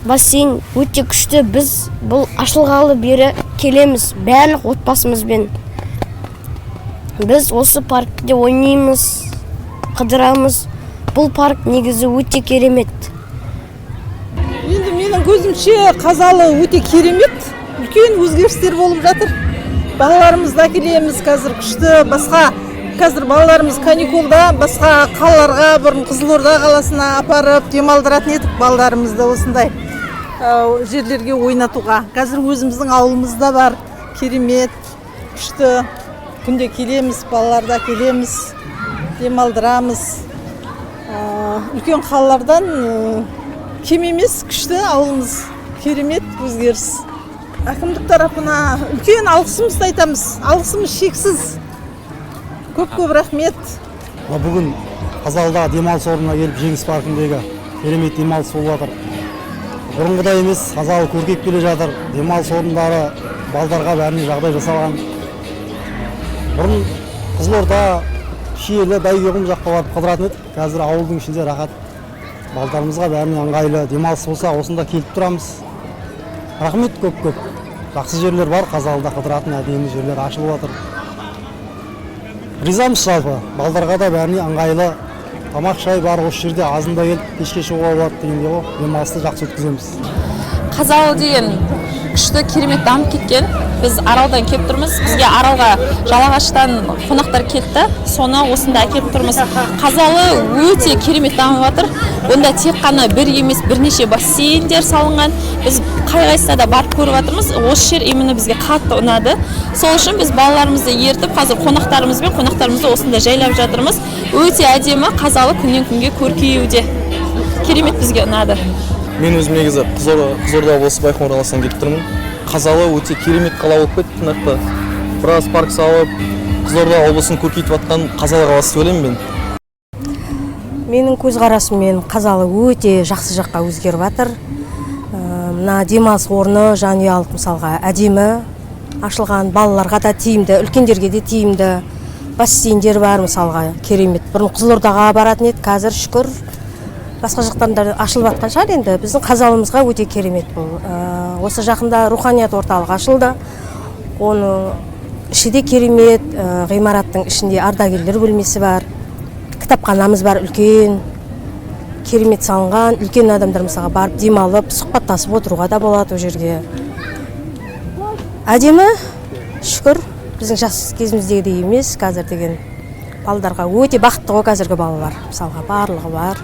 Бассейн өте күшті. Біз бұл ашылғалы бері келеміз барлық отбасымызбен. Біз осы паркте ойнаймыз, қыдырамыз. Бұл парк негізі өте керемет. Енді менің көзімше, Қазалы өте керемет, үлкен өзгерістер болып жатыр. Балаларымызды әкелеміз қазір, күшті. Басқа қазір балаларымыз каникулда басқа қалаларға, бұрын Қызылорда қаласына апарып демалдыратын едік балаларымызды осындай жерлерге ойнатуға. Қазір өзіміздің ауылымызда бар, керемет, күшті. Күнде келеміз, балаларды әкелеміз, демалдырамыз. Үлкен қалалардан кем емес, күшті ауылымыз, керемет өзгеріс. Әкімдік тарапына үлкен алғысымызды айтамыз, алғысымыз шексіз, көп көп рахмет. Мына бүгін Қазалыдағы демалыс орнына келіп, Жеңіс паркіндегі керемет демалыс болып жатыр. Бұрынғыдай емес, Қазалы көркейіп келе жатыр. Демалыс орындары, балдарға бәріне жағдай жасалған. Бұрын Қызылорда, Шиелі, Бәйгеқұм жаққа барып қыдыратын едік. Қазір ауылдың ішінде рахат, балдарымызға бәріне ыңғайлы. Демалыс болса, осында келіп тұрамыз. Рахмет көп көп. Жақсы жерлер бар Қазалыда, қыдыратын әдемі жерлер ашылып жатыр. Ризамыз жалпы, балдарға да бәріне ыңғайлы. Тамақ, шай бар осы жерде, азында келіп, кешке шығуға болады дегендей ғой. Демалысты жақсы өткіземіз. Қазалы деген күшті, керемет дамып кеткен. Біз Аралдан келіп тұрмыз. Бізге Аралға Жалағаштан қонақтар келді, соны осында әкеліп тұрмыз. Қазалы өте керемет дамып жатыр. Онда тек қана бір емес, бірнеше бассейндер салынған. Біз қай қайсысына да барып көріп жатырмыз. Осы жер именно бізге қатты ұнады. Сол үшін біз балаларымызды ертіп, қазір қонақтарымызбен қонақтарымызды осында жайлап жатырмыз. Өте әдемі. Қазалы күннен күнге көркеюде. Керемет, бізге ұнады. Мен өзім негізі Қызылорда облысы, Байқоңыр қаласынан келіп тұрмын. Қазалы өте керемет қала болып кетті. Нақты біраз парк салып, Қызылорда облысын көркейтіп жатқан Қазалы қаласы деп ойлаймын мен. Менің көзқарасыммен, Қазалы өте жақсы жаққа өзгеріп жатыр. Мына демалыс орны жанұялық, мысалға, әдемі ашылған, балаларға да тиімді, үлкендерге де тиімді. Бассейндер бар, мысалға, керемет. Бұрын Қызылордаға баратын еді, қазір, шүкір, басқа жақтан да ашылып жатқан шығар. Енді біздің Қазалымызға өте керемет бұл. Осы жақында руханият орталығы ашылды, оның іші де керемет. Ғимараттың ішінде ардагерлер бөлмесі бар, кітапханамыз бар, үлкен, керемет салынған. Үлкен адамдар, мысалға, барып демалып, сұхбаттасып отыруға да болады ол жерге. Әдемі, шүкір. Біздің жас кезіміздегідей емес қазір деген. Балдарға өте бақытты ғой қазіргі балалар, мысалға, барлығы бар.